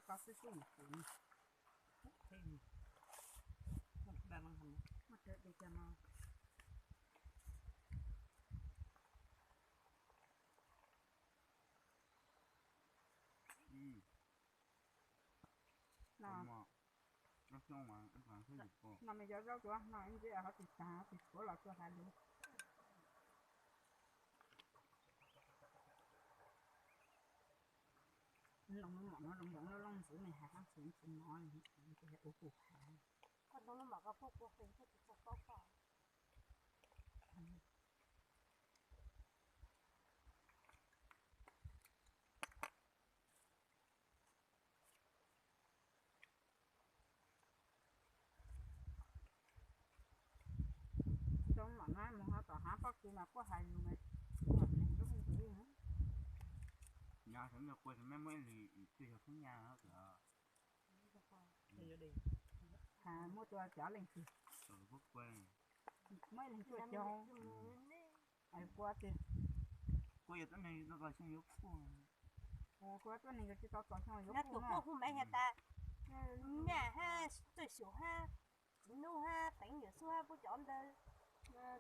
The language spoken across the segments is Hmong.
Koj xwb xwb yus pum. Muaj cov de cov no. No, no mas yog zaub duav no ib ntsis ho tsis tag tsis tshuav los tuaj hais lus. Loo mom no zoo zoo loj loj ntxiv ne, hais qab tsis tsis no, ua kuv hais. Koj loo mom koj puaj kua fes koj tsis tau paub koj. Zoo mom no mus ho tom hav pob kws mas kuj hais yus mas, lub ntxiv. Nyob sawv ntawm kua sawv mas muaj ib leeg twg yog khaub nyaj os. Muaj tua cov leej twg, muaj ib leeg tuaj cog kua tiag. Kua yog tuab neeg tsis tau txog xyoo yuav puj, kua tuab neeg yog tsis tau txog xyoo yuav puj no. Tus puj hu maiv has tas, nyaj hab, txawj xyum hab, txiv nub hab, teev yuav xub hab, puab cov ntawd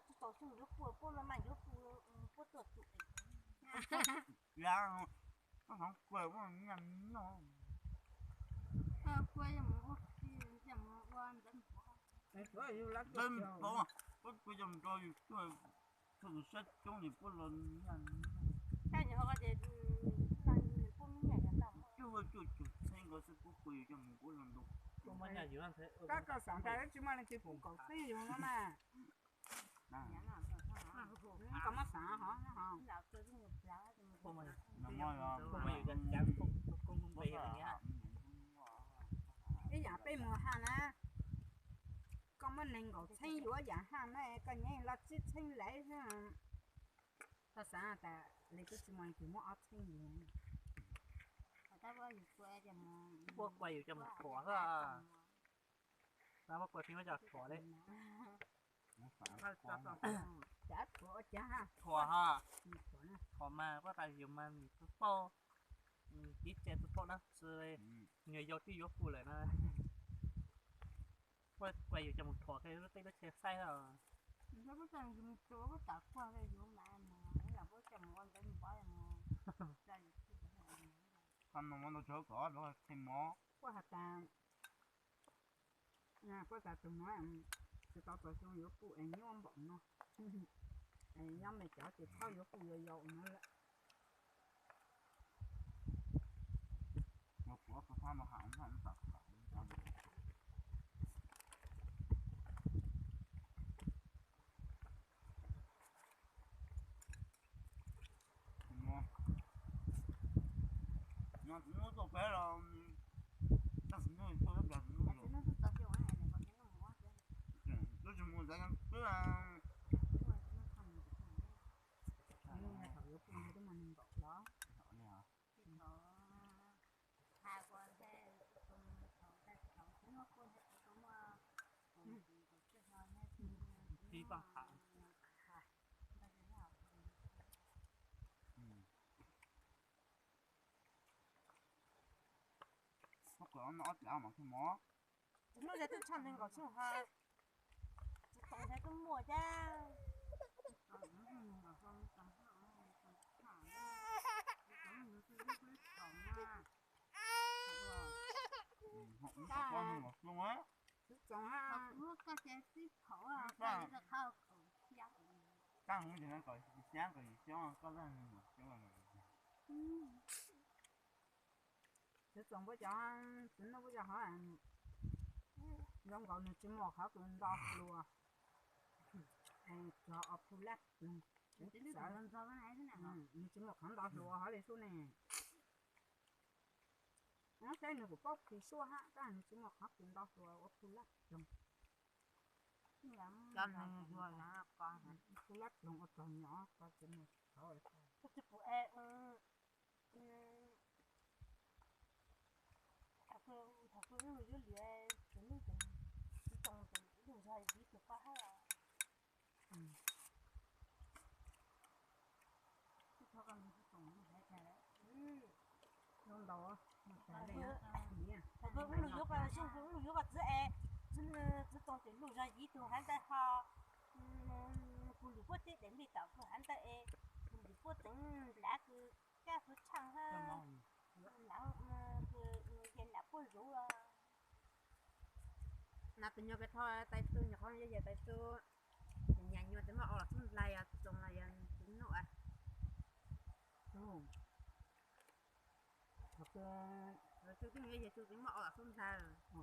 tsis txog xyoo yuav puj, puab maj maj yuav puj, puab tuaj tsum. Koj hov kua muaj nyaj noj. Kua yog mus ua, ua ntawv npov, ntawv npov, puab kua yog nrog yus tuaj, txhua tus sab coob li puab los nyaj noj. Puab cuaj cuaj caum txheeb nkaus xwb puab kua yus coj mus puab los ntu. Koj xav tas tsis muaj leej twg pub kaum txeeb yus no mas. Koj muab xav hov, ib yam peb mus haj na, koj muab nees nkaum txheeb yuav yam haj na, koj nyeem los tsib txheeb lawm. Koj xav tas li twb tsis muaj leej twg muab ob txheeb li. Puab kua yus coj mus thuam xwb. Puab kua tsis muab coj thuam li. Thuam ha, thuam mas puab tas yus mas tsis paub, tib tse tsis paub dab tsi, nyuag yau twb yuav puj lawm na. Puab kua yus coj mus thuam kiag lub teb lub chaw saib os. Koj no muab ntau tsav kom lawv qhia mov. Puab has tas, puab tas tus no tsis tau txog xyoo yuav puj es nyuaj npaum no. Nyob me cov ces txhob yuav puj yau yau no lawm. Txiv nub tuaj peb los, txiv nub tuaj, twb tsis mus txav twb. Tib paj hav. Ob cav mas thiaj mov. Tus hnub twb tshaj nees nkaum xyoo ha, txiv txoos thiaj twb muaj thiab. Txiv txoos ha, koj ces tib thaum, koj ces kaum xya, kaum xya, kaum yim xyoo, koj txawj nees nkaum xyoo. Txiv txoos puab cov, txiv nub puab cov hov zoo nkaus nws tsis muaj qhov kws nto hluas, txog ob phu lab ploog, nws tsis muaj qhov nto hluas hov li sub ne. Saib nws kuj paub khi suab hab, tab nws tsis muaj qhov kws nto hluas ua phu lab ploog. Phu lab ploog ua tog nyo ko tsis muaj qhov. Thaum kws wb mus yuav liam, tus nub tus txiv txoos tus yug zog viv tus paj hab. Zoo ntaus, mus tas li. Kws ub lug yuav koj xyoo, kws ub lug yuav koj txiv es, txiv Tooj tes lug zog yim tug hav ntawd ho, kuv lwm puab teb daim nplej tom kws hav ntawd es, kuv lwm puab txeev nplav kws kab kws tshaaj hab, naav, ces naav puab zuv. Naav tus nyuag pem tho tais tug nyuam qhuav yog yog tais tug, nyam nyuag tes muab o los xub ntag, yog tsoos los yog tsis noj. Tug, tug twg yog yog tug tes muab o los xub ntag, nyam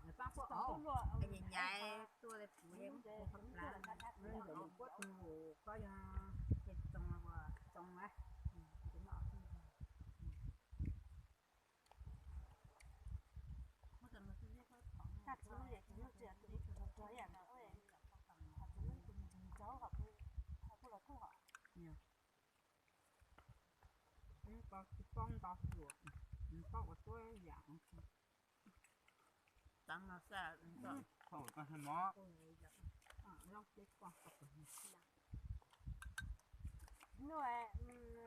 nyam tuaj puv, puab tug koj yog tsoos, tsoos, tsis paub nto xyuas, paub ua txhua yam. Txav no xwb, thaum koj hais mov. Nub,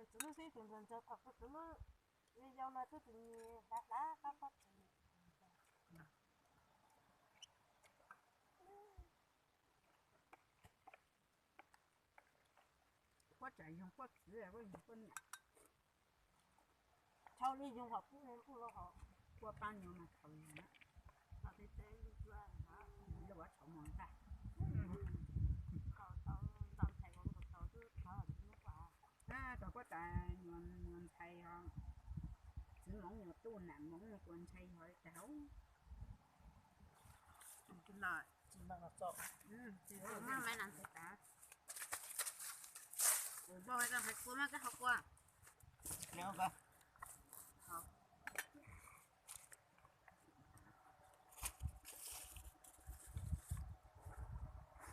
txiv nub xib tus ntxawg ntxawg thaum kws txiv nub yau no twb tsis nyiam hlav hlav qab qab txiv. Puab tsav yog puab txiv, puab yog puab niam. Thaum li yug hom pub npuj lub hom, puab pab nyuag mas thaum yug, lub ua tshauv mos ntag. Thaum puab tas nyuag, nyuag ntxhais os, txiv moov nyuag tuaj nam moov nyuag kuas ntshai yog li tas hauv. Maj maiv nas ntxhais tas, kua maj kab hauv kua.